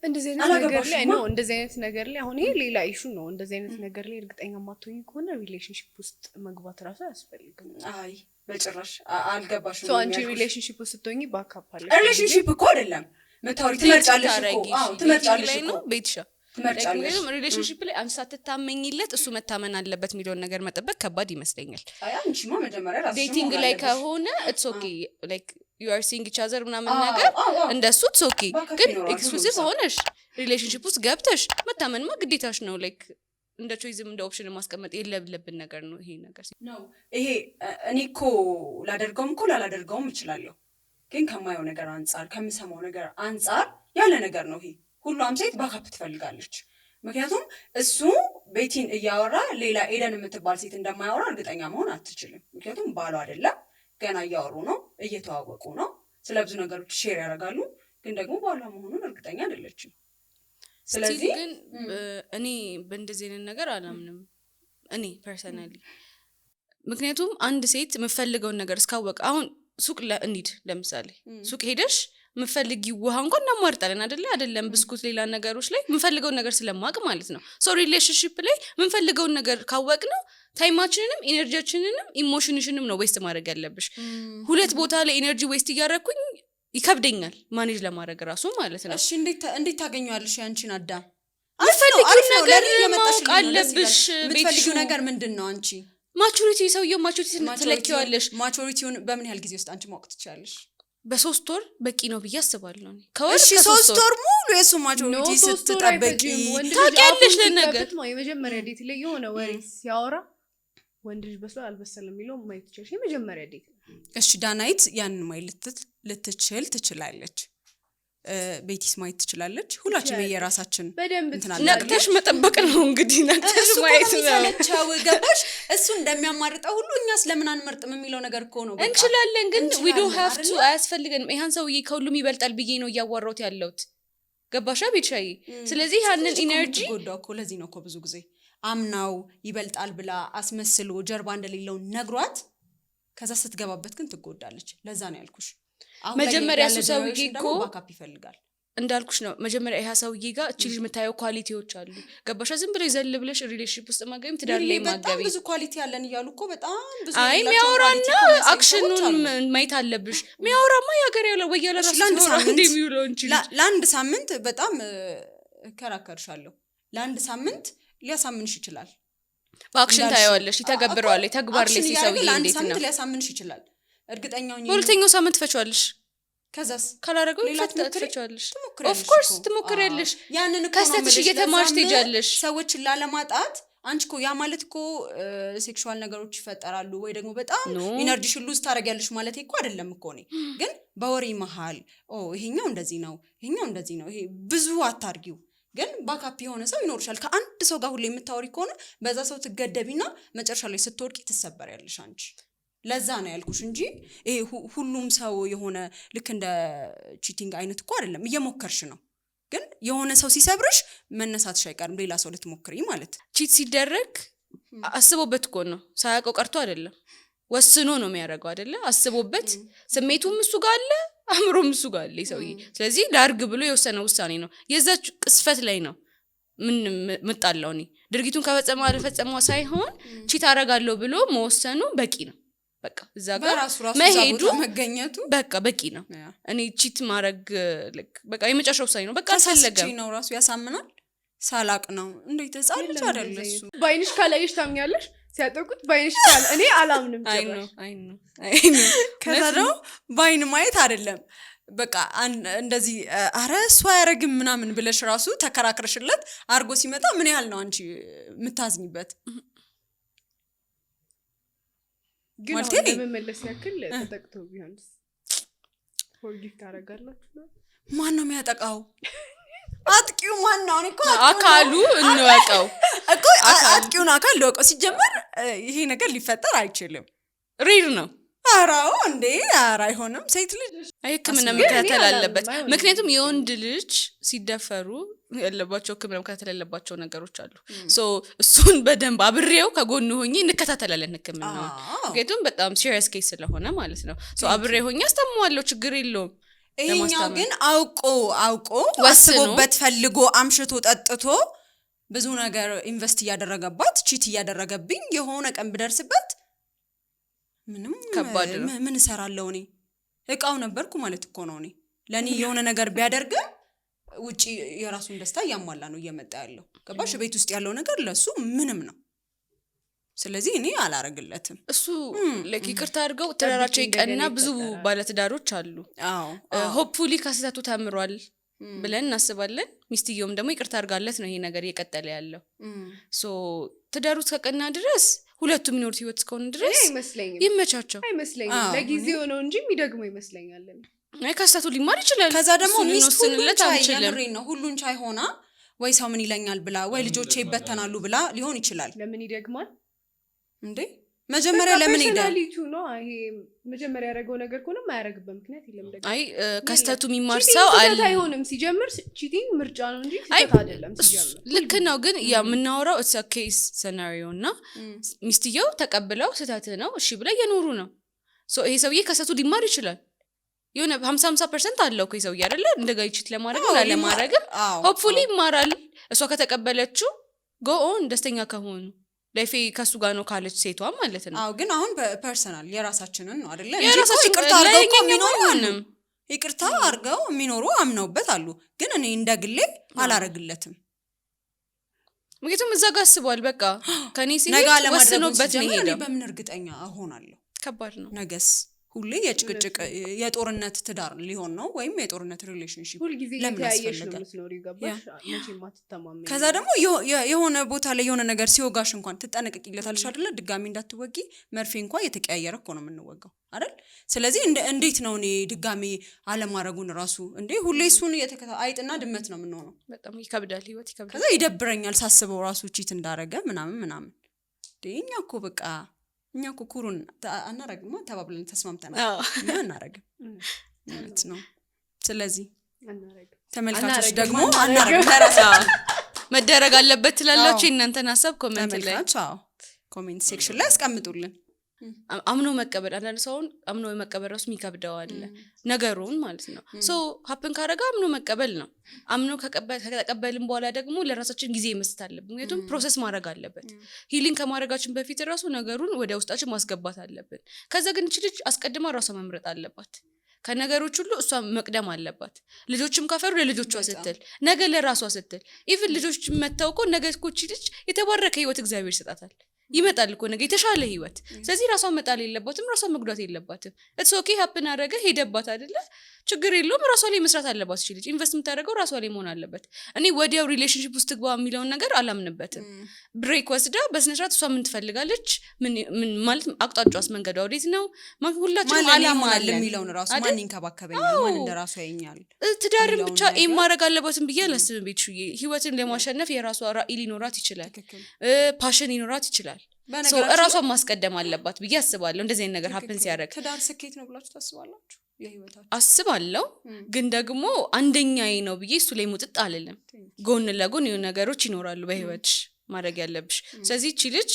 እንደዚህ አይነት ነገር ላይ አላገባሽማ። ነው፣ እንደዚህ አይነት ነገር ላይ፣ አሁን ይሄ ሌላ issue ነው። እንደዚህ አይነት ነገር ላይ እርግጠኛ ማትሆኝ ከሆነ relationship ውስጥ መግባት እራሱ አያስፈልግም። አይ፣ በጭራሽ አልገባሽም። So አንቺ የሚያልኩሽ። Relationship ውስጥ ስትሆኚ backup አለ? Relationship እኮ አይደለም የምታወሪ፣ ትመርጫለሽ እኮ። አዎ፣ ትመርጫለሽ ላይ እኮ። ነው ቤትሻ። ትመርጫለሽ። ምክንያቱም relationship ላይ አንቺ ሳትታመኝለት እሱ መታመን አለበት የሚለውን ነገር መጠበቅ ከባድ ይመስለኛል። አይ፣ አንቺማ መጀመሪያ ራስሽን Dating መሆን ላይ አለብሽ። ከሆነ it's okay፣ like you are seeing each other ምናምን ነገር እንደሱ okay። Backup ግን ይኖራል ሁሉም exclusive ሰው። ሆነሽ relationship ውስጥ ገብተሽ መታመንማ ግዴታሽ ነው። Like እንደ choice ም እንደ option ማስቀመጥ የለብን ነገር ነው ይሄ ነገር። ነው ይሄ። እኔ እኮ ላደርገውም እኮ ላላደርገውም እችላለሁ፣ ግን ከማየው ነገር አንጻር፣ ከምሰማው ነገር አንጻር ያለ ነገር ነው ይሄ። ሁሏም ሴት backup ትፈልጋለች። ምክንያቱም እሱ ቤቲን እያወራ ሌላ ኤደን የምትባል ሴት እንደማያወራ እርግጠኛ መሆን አትችልም። ምክንያቱም ባሏ አይደለም፣ ገና እያወሩ ነው፣ እየተዋወቁ ነው፣ ስለ ብዙ ነገሮች share ያደርጋሉ። ግን ደግሞ ባሏ መሆኑን እርግጠኛ አይደለችም። ስለዚህ Still ግን እኔ በእንደዚህ አይነት ነገር አላምንም እኔ personally። ምክንያቱም አንድ ሴት የምፈልገውን ነገር እስካወቀ፣ አሁን ሱቅ እንሂድ ለምሳሌ፣ ሱቅ ሄደሽ የምፈልጊ ውሃ እንኳን እናሟርጣለን አደለ? አደለም ብስኩት፣ ሌላ ነገሮች ላይ የምንፈልገውን ነገር ስለማቅ ማለት ነው። So relationship ላይ የምንፈልገውን ነገር ካወቅ ነው time ኣችንንም energy ያችንንም emotion ሽንም ነው waste ማድረግ ያለብሽ። ሁለት ቦታ ላይ energy waste እያደረግኩኝ ይከብደኛል manage ለማድረግ ራሱ ማለት ነው። እሺ፣ እንዴት ታገኘዋለሽ ያንቺን አዳም? የምትፈልጊውን አሪፍ ነው። ነገር ለእኔ እየመጣሽልኝ ማወቅ ነው፣ ደስ ይላል። አለብሽ። የምትፈልጊው ቤትሹ ነገር ምንድን ነው አንቺ? Maturity፣ ሰውየው maturity ትለኪዋለሽ። Maturity ውን በምን ያህል ጊዜ ውስጥ አንቺ ማወቅ ትችላለሽ? በ3 ወር በቂ ነው ብዬ አስባለሁ እኔ። ከወር እሺ እስከ 3 3 ወር። ወር ሙሉ የእሱ maturity No፣ 3 ወር ስትጠብቂ አይፈጅም። ወንድ ልጅ ታውቂያለሽ አፉን ለነገር። ሲከፍት የመጀመሪያ date ላይ የሆነ ወሬ ሲያወራ ወንድ ልጅ በስሏል አልበሰለም የሚለው ማየት ይችላል። የመጀመሪያ date። እሺ ዳናይት ያንን ማየት ልትችል ትችላለች። ቤቲስ ማየት ትችላለች። ሁላችንም ትችላለች። የራሳችን በደንብ እንትን አለ። ትችላለች። ነቅተሽ መጠበቅ ነው እንግዲህ፣ ነቅተሽ እሱ እኮ ነው ማየት ነው። የሚሰለቸው፣ ገባሽ? እሱ እንደሚያማርጠው ሁሉ እኛስ ለምን አንመርጥም የሚለው ነገር እኮ ነው። በቃ። እንችላለን ግን we don't እንችላለን፣ have to። አይደለ? አያስፈልገንም። ይህን ሰውዬ ከሁሉም ይበልጣል ብዬ ነው እያዋራሁት ያለሁት፣ ገባሻ ቤትሻዬ? ስለዚህ ያንን ልጅ እኮ energy የምትጎዳው እኮ ለዚህ ነው እኮ። ብዙ ጊዜ አምናው ይበልጣል ብላ አስመስሎ ጀርባ እንደሌለው ነግሯት ከዛ ስትገባበት ግን ትጎዳለች። ለዛ ነው ያልኩሽ። አሁን ላይ መጀመሪያ ያለ እሱ ሰውዬ generation ደግሞ እኮ backup ይፈልጋል። እንዳልኩሽ ነው። መጀመሪያ ይህ ሰውዬ ጋር እቺ ልጅ የምታየው quality ዎች አሉ፣ ገባሻ? ዝም ብሎ ዘል ብለሽ relationship ውስጥ ማገቢም ትዳር ላይ በጣም ማገቢ ብዙ quality ያለን እያሉ እኮ በጣም ብዙ አይ የሌላቸውን ሚያወራና quality እኮ የሚያሳዩ action ኑን ሰዎች አሉ። ማየት አለብሽ። ሚያወራማ የሀገር ያለ ወይ ያለ እሺ፣ ራሱ ለአንድ ሲያወራ ሳምንት እንደ የሚውለው እንጂ ለአንድ ሳምንት በጣም እከራከርሻለሁ። ለአንድ ሳምንት ሊያሳምንሽ ይችላል። በ action እንዳልሽው። ታየዋለሽ፣ ይተገብረዋል። ተግባር ላይ action እያደረገ ሰውዬ ለአንድ እንዴት ሳምንት ነው? ሊያሳምንሽ ይችላል። እርግጠኛው በሁለተኛው ሳምንት ትፈችዋለሽ። ከዛስ ካላረገው ሌላ ትሞክሪ? ትፈችዋለሽ። ትሞክሪያለሽ Of course እኮ። ትሞክሪያለሽ። አዎ። ያንን እኮ ነው ከስተትሽ የምልሽ። እየተማርሽ ለዛም ትሄጃለሽ። ሰዎችን ላለማጣት አንቺ እኮ ያ ማለት እኮ sexual ነገሮች ይፈጠራሉ ወይ ደግሞ በጣም No። energy ሽን lose ታደርጊያለሽ ማለት እኮ አይደለም እኮ። እኔ ግን በወሬ መሀል ኦ ይሄኛው እንደዚህ ነው፣ ይሄኛው እንደዚህ ነው፣ ይሄ ብዙ አታርጊው፣ ግን backup የሆነ ሰው ይኖርሻል። ከአንድ ሰው ጋር ሁሌ የምታወሪ ከሆነ በዛ ሰው ትገደቢና መጨረሻ ላይ ስትወድቂ ትሰበሪያለሽ አንቺ። ለዛ ነው ያልኩሽ እንጂ ይሄ ሁሉም ሰው የሆነ ልክ እንደ cheating አይነት እኮ አይደለም። እየሞከርሽ ነው፣ ግን የሆነ ሰው ሲሰብርሽ መነሳትሽ አይቀርም፣ ሌላ ሰው ልትሞክሪ ማለት። Cheat ሲደረግ አስቦበት እኮ ነው፣ ሳያውቀው ቀርቶ አይደለም። ወስኖ ነው የሚያደርገው አይደለ? አስቦበት፣ ስሜቱም እሱ ጋር አለ፣ አእምሮም እሱ ጋር አለ ሰውዬ። ስለዚህ ላርግ ብሎ የወሰነ ውሳኔ ነው። የዛች ቅስፈት ላይ ነው ምን ምጣለው እኔ። ድርጊቱን ከፈጸመው አልፈጸመው ሳይሆን cheat አረጋለሁ ብሎ መወሰኑ በቂ ነው። በቃ እዛ ጋር በራሱ ራሱ እዛ መሄዱ ቦታ መገኘቱ በቃ በቂ ነው። እኔ cheat ማድረግ ልክ በቃ የመጨረሻ ውሳኔ ነው። በቃ ተሳስቼ አልፈለገም። ነው ራሱ ያሳምናል። ሳላቅ ነው እንዴት ህፃን ልጅ የለም አይደለ እንደዚህ እሱ። አይነት። በአይንሽ ካላየሽ ታምኛለሽ? ሲያጠቁት በአይንሽ ካለ እኔ አላምንም አይ ነው ጭራሽ። አይ ነው አይ ነው። ከዛ ደግሞ በአይን ማየት አይደለም በቃ እንደዚህ አረ እሱ አያረግም ምናምን ብለሽ ራሱ ተከራክረሽለት አርጎ ሲመጣ ምን ያህል ነው አንቺ የምታዝኝበት? ግን ማለቴ አሁን ለመመለስ ያክል ተጠቅቶ ቢሆንስ forgive ታደርጋላችሁ? ማን ነው የሚያጠቃው? አጥቂው ማን ነው? እኔ እኮ አጥቂውን አካሉ እንወቀው። እኮ አጥቂውን አካል ልወቀው። ሲጀመር ይሄ ነገር ሊፈጠር አይችልም። Rare ነው። አራው እንዴ፣ ኧረ አይሆንም። ሴት ልጅ አይ ሕክምና ግን እኔ መከታተል አላምንም፣ አለበት። አይሆንም። ምክንያቱም የወንድ ልጅ ሲደፈሩ ያለባቸው ሕክምና መከታተል ያለባቸው ነገሮች አሉ። So እሱን በደንብ አብሬው ከጎኑ ሆኜ እንከታተላለን ሕክምናውን። ምክንያቱም በጣም serious case ስለሆነ ማለት ነው። So አብሬ ሆኜ አስታምዋለሁ፣ ችግር የለውም። ይሄኛው ለማስታመም። ግን አውቆ አውቆ ወስኖ አስቦበት ፈልጎ አምሽቶ ጠጥቶ ብዙ ነገር invest እያደረገባት cheat እያደረገብኝ የሆነ ቀን ብደርስበት ምንም ከባድ ነው። ምን እሰራለሁ እኔ? እቃው ነበርኩ ማለት እኮ ነው። እኔ ለእኔ የሆነ ነገር ቢያደርግም ውጪ የራሱን ደስታ እያሟላ ነው እየመጣ ያለው፣ ገባሽ? ቤት ውስጥ ያለው ነገር ለሱ ምንም ነው። ስለዚህ እኔ አላረግለትም። እሱ like ይቅርታ አድርገው ትዳራቸው እንደገና ይቀና ብዙ ይፈጠራል። ባለትዳሮች አሉ። Hopefully ከስህተቱ ተምሯል ብለን እናስባለን። ሚስትየውም ደግሞ ይቅርታ አድርጋለት ነው ይሄ ነገር እየቀጠለ ያለው። So ትዳሩ እስከቀና ድረስ፣ ሁለቱ የሚኖሩት ህይወት እስከሆነ እኔ ድረስ አይመስለኝም። ይመቻቸው። አይመስለኝም። ለጊዜው ነው እንጂ የሚደግመው ይመስለኛል እኔ። አይ፣ ከስህተቱ ሊማር ይችላል። ከዛ ደግሞ እሱን ሚስት ሁሉን ልንወስንለት ቻይ አንችልም። የምሬን ነው፣ ሁሉን ቻይ ሆና ወይ ሰው ምን ይለኛል ብላ ወይ ለምን ልጆቼ ይደግማል? ይበተናሉ ብላ ሊሆን ይችላል። ለምን ይደግማል? እንዴ፣ መጀመሪያ ለምን ሄደ? Personality ው ነው ይሄ። መጀመሪያ ያደረገው ነገር ከሆነ የማያደርግበት ምክንያት የለም። ደግሞ አይ፣ ከስህተቱ የሚማር Cheating ሰው ስህተት አለ። አይሆንም። ሲጀምር cheating ምርጫ ነው እንጂ አይ፣ ስህተት አይደለም። ሲጀምር ልክ ነው፣ ግን ያ የምናወራው it's case scenario እና ሚስትየው ተቀብለው ስህተት ነው እሺ ብላ እየኖሩ ነው። So ይሄ ሰውዬ ከስህተቱ ሊማር ይችላል። የሆነ 50-50% አለው እኮ ይሄ ሰውዬ፣ አይደለ? እንደጋ cheat ለማድረግም ላለማድረግም hopefully ይማራል። እሷ ከተቀበለችው go on፣ ደስተኛ ከሆኑ፣ life ኤ ከእሱ ጋር ነው ካለች ሴቷ ማለት ነው። አዎ፣ ግን አሁን በ personal የራሳችንን ነው አይደለ? እንጂ እኮ የራሳችን ይቅርታ አድርገው እኮ ለእኛኛው የሚኖሩ አሉ። አይሆንም። ይቅርታ አድርገው የሚኖሩ አምነውበት አሉ። ግን እኔ እንደ ግሌ አላረግለትም። ምክንያቱም እዛ ጋር አስቧል። በቃ ከኔ ነገ ሲሄድ አለማድረጉን ወስኖበት ነው ሲጀምር እኔ የሄደው። በምን እርግጠኛ እሆናለሁ? ከባድ ነው። ነገስ ሁሌ የጭቅጭቅ የጦርነት ትዳር ሊሆን ነው ወይም የጦርነት relationship ሁልጊዜ ለምን እየተያየሽ ነው አስፈለገ? የምትኖሪው፣ ገባሽ? መቼም አትተማመኝ። ከዛ ደግሞ የሆነ ቦታ ላይ የሆነ ነገር ሲወጋሽ እንኳን ትጠነቀቂለታለሽ አይደለ? ድጋሚ እንዳትወጊ። መርፌ እንኳን እየተቀያየረ እኮ ነው የምንወጋው አይደል? ስለዚህ እንዴት ነው እኔ ድጋሚ አለማድረጉን ራሱ፣ እንዴ፣ ሁሌ እሱን እየተከታ አይጥና ድመት ነው የምንሆነው። በጣም ይከብዳል። ህይወት ይከብዳል። ከዛ ይደብረኛል ሳስበው ራሱ cheat እንዳረገ ምናምን ምናምን። እንዴ፣ እኛ እኮ በቃ እኛ እኮ ኩሩን አናረግማ ተባብለን ተስማምተናል። እኛ አናረግም፣ እውነት ነው። ስለዚህ አናረግም። ተመልካቾች አናረግም፣ ደግሞ አናረግም። አናረግም ለራሳችን። መደረግ አለበት ትላላችሁ? አዎ። የእናንተን ሀሳብ comment ላይ ተመልካች፣ አዎ፣ comment section ላይ አስቀምጡልን። አምኖ መቀበል፣ አንዳንድ ሰውን አምኖ መቀበል ራሱ የሚከብደው አለ ነገሩን ማለት ነው። So happen ካረጋ አምኖ መቀበል ነው። አምኖ ከተቀበልን በኋላ ደግሞ ለራሳችን ጊዜ መስጠት አለብን። ምክንያቱም process ማድረግ አለበት። Healing ከማድረጋችን በፊት ራሱ ነገሩን ወደ ውስጣችን ማስገባት አለብን። ከዛ ግን እቺ ልጅ አስቀድማ ራሷ መምረጥ አለባት። ከነገሮች ሁሉ እሷ መቅደም አለባት። ልጆችም ካፈሩ ለልጆቿ ስትል፣ ነገ ለራሷ ስትል፣ even ልጆች መተው እኮ ነገ እኮ እቺ ልጅ የተባረከ ህይወት እግዚአብሔር ይሰጣታል። ይመጣል እኮ ነገ የተሻለ ህይወት። ስለዚህ ራሷን መጣል የለባትም፣ ራሷን መጉዳት የለባትም። It's okay፣ happen አደረገ፣ ሄደባት አይደለ? ችግር የለውም። ራሷ ላይ መስራት አለባት። እቺ ልጅ invest የምታደርገው ራሷ ላይ መሆን አለበት። እኔ ወዲያው relationship ውስጥ ግባ የሚለውን ነገር አላምንበትም። Break ወስዳ በስነስርዓት እሷ ምን ትፈልጋለች፣ ምን ምን ማለት አቅጣጫዋስ፣ መንገዷ ወዴት ነው? ሁላችንም ማን ለእኔ አላማ ይሆናል አለን የሚለውን ራሱ አይደል? ማን ይንከባከበኛል፣ ማን እንደ ራሱ ያየኛል ትዳርን የሚለውን ብቻ aim ነገር። ማድረግ አለባትም ብዬ አላስብም። ቤትሹዬ ህይወትን ለማሸነፍ የራሷ ራዕይ ሊኖራት ይችላል። ትክክል። Passion ሊኖራት ይችላል። በነገራችን ላይ እራሷን ማስቀደም አለባት ብዬ አስባለሁ። እንደዚህ አይነት ነገር happen ትክክል። ሲያደርግ ትዳር ስኬት ነው ብላችሁ ታስባላችሁ? የህይወታችሁ አስባለሁ፣ ግን ደግሞ አንደኛዬ ነው ብዬ እሱ ላይ ሙጥጥ አልልም። ጎን ለጎን የሆኑ ነገሮች ይኖራሉ በህይወትሽ ማድረግ ያለብሽ። ስለዚህ እቺ ልጅ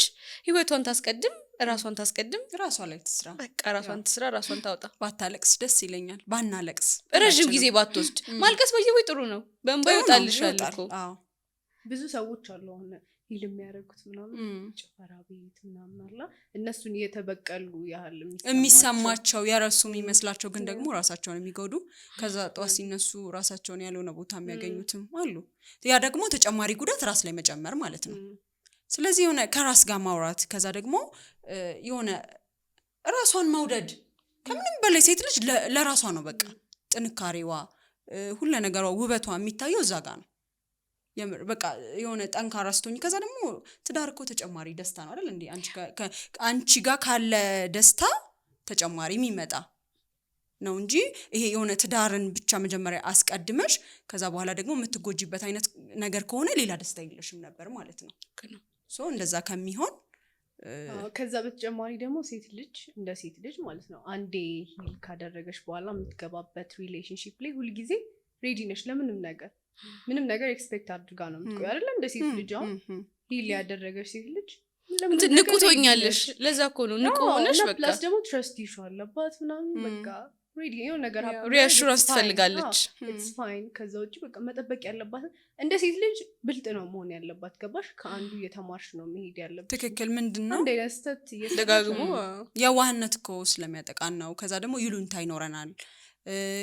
ህይወቷን ታስቀድም፣ ራሷን ታስቀድም። ራሷ ላይ ትስራ። በቃ ራሷን ትስራ፣ ራሷን ታውጣ። ባታለቅስ ደስ ይለኛል። ባናለቅስ ረዥም ጊዜ ባትወስድ። ማልቀስ በየወይ ጥሩ ነው፣ በእንባ ጥሩ ነው፣ ይወጣልሻል ይወጣል። እኮ። አዎ። ብዙ ሰዎች አሉ አሁን heal የሚያደርጉት ምናምን ጭፈራ ቤት ምናምን አላ እነሱን እየተበቀሉ ያህል የሚሰማቸው፣ የረሱ የሚመስላቸው ግን ደግሞ ራሳቸውን የሚጎዱ፣ ከዛ ጠዋት ሲነሱ ራሳቸውን ያልሆነ ቦታ የሚያገኙትም አሉ። ያ ደግሞ ተጨማሪ ጉዳት ራስ ላይ መጨመር ማለት ነው። ስለዚህ የሆነ ከራስ ጋር ማውራት፣ ከዛ ደግሞ የሆነ ራሷን መውደድ፣ ከምንም በላይ ሴት ልጅ ለራሷ ነው በቃ ጥንካሬዋ፣ ሁለ ነገሯ፣ ውበቷ የሚታየው እዛ ጋር ነው። የምር በቃ የሆነ ጠንካራ ስትሆኝ፣ ከዛ ደግሞ ትዳር እኮ ተጨማሪ ደስታ ነው አይደል እንዴ? አንቺ ጋር ካለ ደስታ ተጨማሪ የሚመጣ ነው እንጂ ይሄ የሆነ ትዳርን ብቻ መጀመሪያ አስቀድመሽ ከዛ በኋላ ደግሞ የምትጎጂበት አይነት ነገር ከሆነ ሌላ ደስታ የለሽም ነበር ማለት ነው። ልክ ነው። So እንደዛ ከሚሆን አዎ፣ ከዛ በተጨማሪ ደግሞ ሴት ልጅ እንደ ሴት ልጅ ማለት ነው አንዴ heal ካደረገች በኋላ የምትገባበት relationship ላይ ሁልጊዜ ready ነች ለምንም ነገር። ምንም ነገር expect አድርጋ ነው የምትቆየው አይደለ? እንደ ሴት ልጅ አሁን heal ያደረገች ሴት ልጅ ለምንም እንትን ነገር ንቁ ready ትሆኛለሽ። ነች። ለዛ እኮ ነው ንቁ አዎ፣ ሆነሽ እና በቃ plus ደግሞ trust issue አለባት ምናምን፣ በቃ ready የሆነ ነገር happen ቢያደርግ Reassurance it's fine። ትፈልጋለች። It's fine። ከዛ ውጭ በቃ መጠበቅ ያለባት እንደ ሴት ልጅ ብልጥ ነው መሆን ያለባት፣ ገባሽ? ከአንዱ እየተማርሽ ነው መሄድ ያለብሽ። ትክክል። ምንድን ነው አንድ አይነት ስህተት እየሰራሽ ደጋግሞ የዋህነት እኮ ስለሚያጠቃን ነው። ከዛ ደግሞ ይሉንታ ይኖረናል።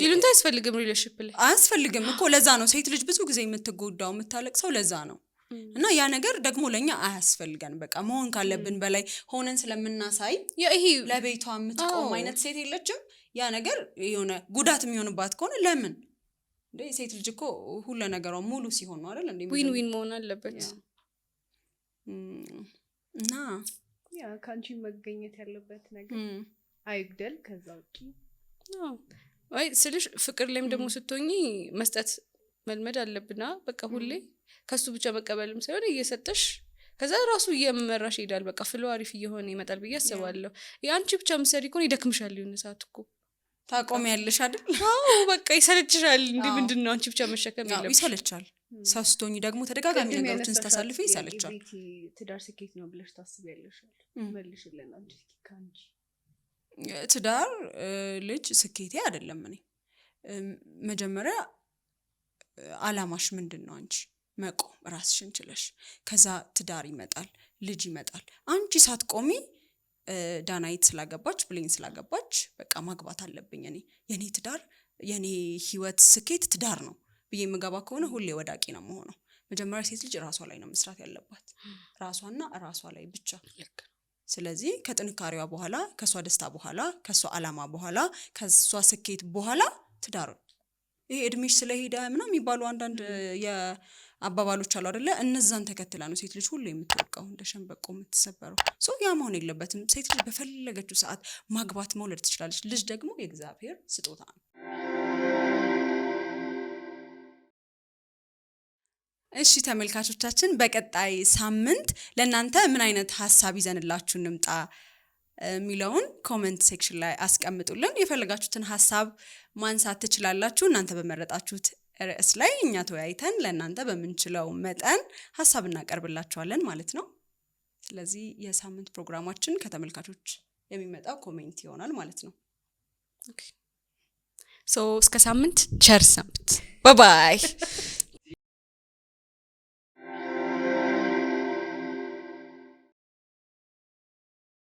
ይሉንታ አያስፈልግም relationship ላይ። አያስፈልግም እኮ። ለዛ ነው ሴት ልጅ ብዙ ጊዜ የምትጎዳው፣ የምታለቅሰው ለዛ ነው። እና ያ ነገር ደግሞ ለእኛ አያስፈልገን። በቃ መሆን ካለብን በላይ ሆነን ስለምናሳይ Yeah ይሄ ለቤቷ የምትቆም አይነት ሴት የለችም። ያ ነገር የሆነ ጉዳት የሚሆንባት ከሆነ ለምን እንዴ? ሴት ልጅ እኮ ሁለ ነገሯ ሙሉ ሲሆን ነው አይደል እንዴ? Win win መሆን አለበት። እና Yeah፣ ከአንቺ መገኘት ያለበት ነገር አይጉደል። ከዛ ውጪ አዎ። አይ ስልሽ ፍቅር ላይም ደግሞ ስትሆኚ መስጠት መልመድ አለብና በቃ ሁሌ ከሱ ብቻ መቀበልም ሳይሆን እየሰጠሽ ከዛ ራሱ እየመራሽ ይሄዳል። በቃ flow አሪፍ እየሆነ ይመጣል ብዬ አስባለሁ። የአንቺ ብቻ ምሰሪ ከሆነ ይደክምሻል የሆነ ሰዓት እኮ። ታቆሚያለሽ አይደል? አዎ፣ በቃ ይሰለችሻል። እንዲህ ምንድን ነው፣ አንቺ ብቻ መሸከም የለብሽም። ይሰለቻል። ሰው ስትሆኚ ደግሞ ተደጋጋሚ ቅድም ነገሮችን ያነሳሻት ስታሳልፊ ጥያቄ ይሰለቻል። ቤቲ፣ ትዳር ስኬት ነው ብለሽ ታስቢያለሽ? መልሽልን አንቺ እስኪ ከአንቺ። ትዳር ልጅ ስኬቴ አይደለም። እኔ መጀመሪያ አላማሽ ምንድን ነው? አንቺ መቆም ራስሽን ችለሽ ከዛ ትዳር ይመጣል፣ ልጅ ይመጣል። አንቺ ሳትቆሚ ዳናይት ስላገባች፣ ብሌን ስላገባች በቃ ማግባት አለብኝ፣ እኔ የኔ ትዳር የኔ ህይወት ስኬት ትዳር ነው ብዬ የምገባ ከሆነ ሁሌ ወዳቂ ነው የምሆነው። መጀመሪያ ሴት ልጅ ራሷ ላይ ነው መስራት ያለባት፣ ራሷና ራሷ ላይ ብቻ። ስለዚህ ከጥንካሬዋ በኋላ፣ ከእሷ ደስታ በኋላ፣ ከእሷ አላማ በኋላ፣ ከእሷ ስኬት በኋላ ትዳር። ይሄ እድሜሽ ስለሄደ ምናምን የሚባሉ አንዳንድ የአባባሎች አሉ አደለ? እነዛን ተከትላ ነው ሴት ልጅ ሁሉ የምትወድቀው፣ እንደ ሸንበቆ የምትሰበረው። So ያ መሆን የለበትም። ሴት ልጅ በፈለገችው ሰዓት ማግባት መውለድ ትችላለች። ልጅ ደግሞ የእግዚአብሔር ስጦታ ነው። እሺ ተመልካቾቻችን፣ በቀጣይ ሳምንት ለእናንተ ምን አይነት ሀሳብ ይዘንላችሁ እንምጣ የሚለውን comment section ላይ አስቀምጡልን። የፈለጋችሁትን ሀሳብ ማንሳት ትችላላችሁ። እናንተ በመረጣችሁት ርዕስ ላይ እኛ ተወያይተን ለእናንተ በምንችለው መጠን ሀሳብ እናቀርብላችኋለን ማለት ነው። ስለዚህ የሳምንት ፕሮግራማችን ከተመልካቾች የሚመጣው comment ይሆናል ማለት ነው። So እስከ ሳምንት ቸር ሰንብት። Bye bye.